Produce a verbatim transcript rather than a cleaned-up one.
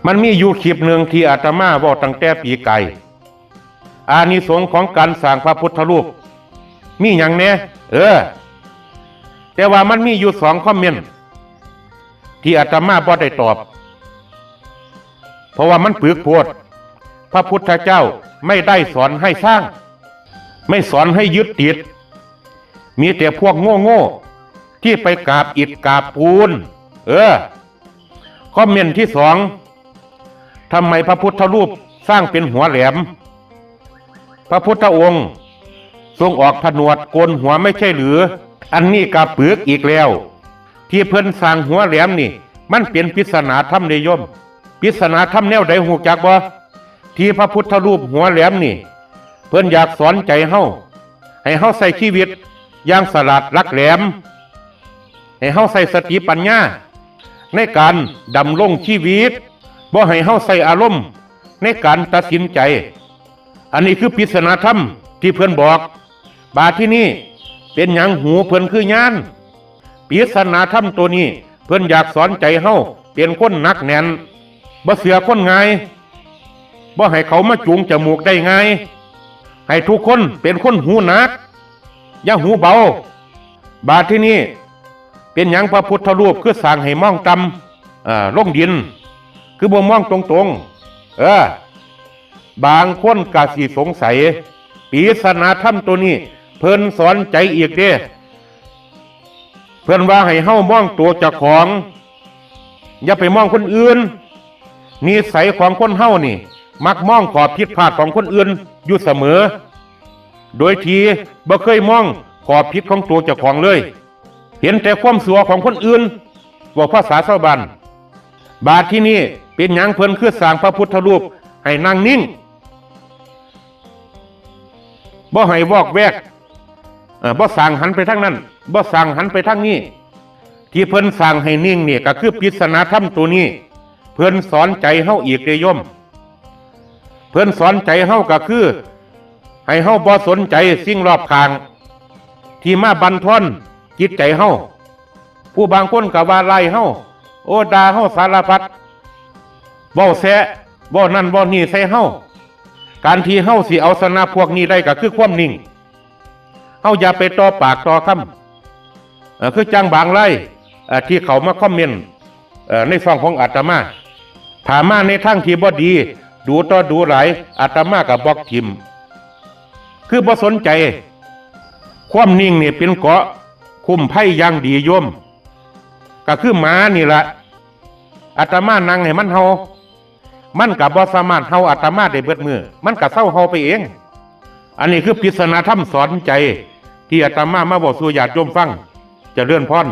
มันมีอยู่คลิปหนึ่งที่อาตมาเว้าตั้งแต่ปีกาย อานิสงส์ของการสร้างพระพุทธรูป มีหยังแหน่ เออ แต่ว่ามันมีอยู่สองคอมเมนต์ ที่อาตมาบ่ได้ตอบ เพราะว่ามันปึกโพด พระพุทธเจ้าไม่ได้สอนให้สร้าง ไม่สอนให้ยึดติด มีแต่พวกโง่ๆ ที่ไปกราบอิฐกราบปูน เออ คอมเมนต์ที่สอง ทำไมพระพุทธรูปสร้างเป็นหัวแหลม พระพุทธองค์ทรงออกผนวดโกนหัวไม่ใช่หรือ อันนี้กะปึกอีกแล้ว ที่เพิ่นสร้างหัวแหลมนี่ มันเป็นปริศนาธรรมเด้โยม ปริศนาธรรมแนวใดฮู้จักบ่ ที่พระพุทธรูปหัวแหลมนี่ เพิ่นอยากสอนใจเฮา ให้เฮาใช้ชีวิตอย่างฉลาดหลักแหลม ให้เฮาใช้สติปัญญา ในการดำรงชีวิต บ่ให้เฮาใช้อารมณ์ในการตัดสินใจ อันนี้คือปริศนาธรรมที่เพิ่นบอก บาดที่นี่เป็นหยังหูเพิ่นคือย่าน ปริศนาธรรมตัวนี้เพิ่นอยากสอนใจเฮาเป็นคนหนักแน่น บ่เชื่อคนง่าย บ่ให้เขามาจูงจมูกได้ง่าย ให้ทุกคนเป็นคนหูหนัก อย่าหูเบา บาดที่นี่เป็นหยังพระพุทธรูปคือสร้างให้มองต่ำ เอ่อ ลงดิน คือบ่มองตรงๆ เออ บางคนกะสิสงสัย ปริศนาธรรมตัวนี้ เพิ่นสอนใจอีกเด้ เพิ่นว่าให้เฮามองตัวเจ้าของ อย่าไปมองคนอื่น นิสัยของคนเฮานี่ มักมองข้อผิดพลาดของคนอื่นอยู่เสมอ โดยที่บ่เคยมองข้อผิดของตัวเจ้าของเลย เห็นแต่ความชั่วของคนอื่น เว้าภาษาชาวบ้าน บาดที่นี่เป็นหยังเพิ่นคือสร้างพระพุทธรูปให้นั่งนิ่ง บ่ให้วอกแวก เอ่อ บ่สร้างหันไปทางนั้น บ่สร้างหันไปทางนี้ ที่เพิ่นสร้างให้นิ่งนี่ก็คือปริศนาธรรมตัวนี้ เพิ่นสอนใจเฮาอีกเด้โยม เพิ่นสอนใจเฮาก็คือ ให้เฮาบ่สนใจสิ่งรอบข้าง ที่มาบั่นทอนจิตใจเฮา ผู้บางคนก็ว่าร้ายเฮา โอ้ ด่าเฮาสารพัด เว้าแซะ เว้านั่นเว้านี่ใส่เฮา การที่เฮาสิเอาชนะพวกนี้ได้ก็คือความนิ่ง เฮาอย่าไปต่อปากต่อคำ เอ่อ คือจั่งบางราย เอ่อ ที่เขามาคอมเมนต์ เอ่อ ในช่องของอาตมา ถ้ามาในทางที่บ่ดี ดูต่อดูหลาย อาตมาก็บล็อกถิ่ม คือบ่สนใจ ความนิ่งนี่เป็นเกราะคุ้มภัยอย่างดีโยม ก็คือหมานี่ละ อาตมานั่งให้มันเห่า มันก็บ่สามารถเห่าอาตมาได้เบิดมื้อ มันก็เซาเห่าไปเอง อันนี้คือปริศนาธรรมสอนใจ ที่อาตมามาเว้าสู่ญาติโยมฟัง เจริญพร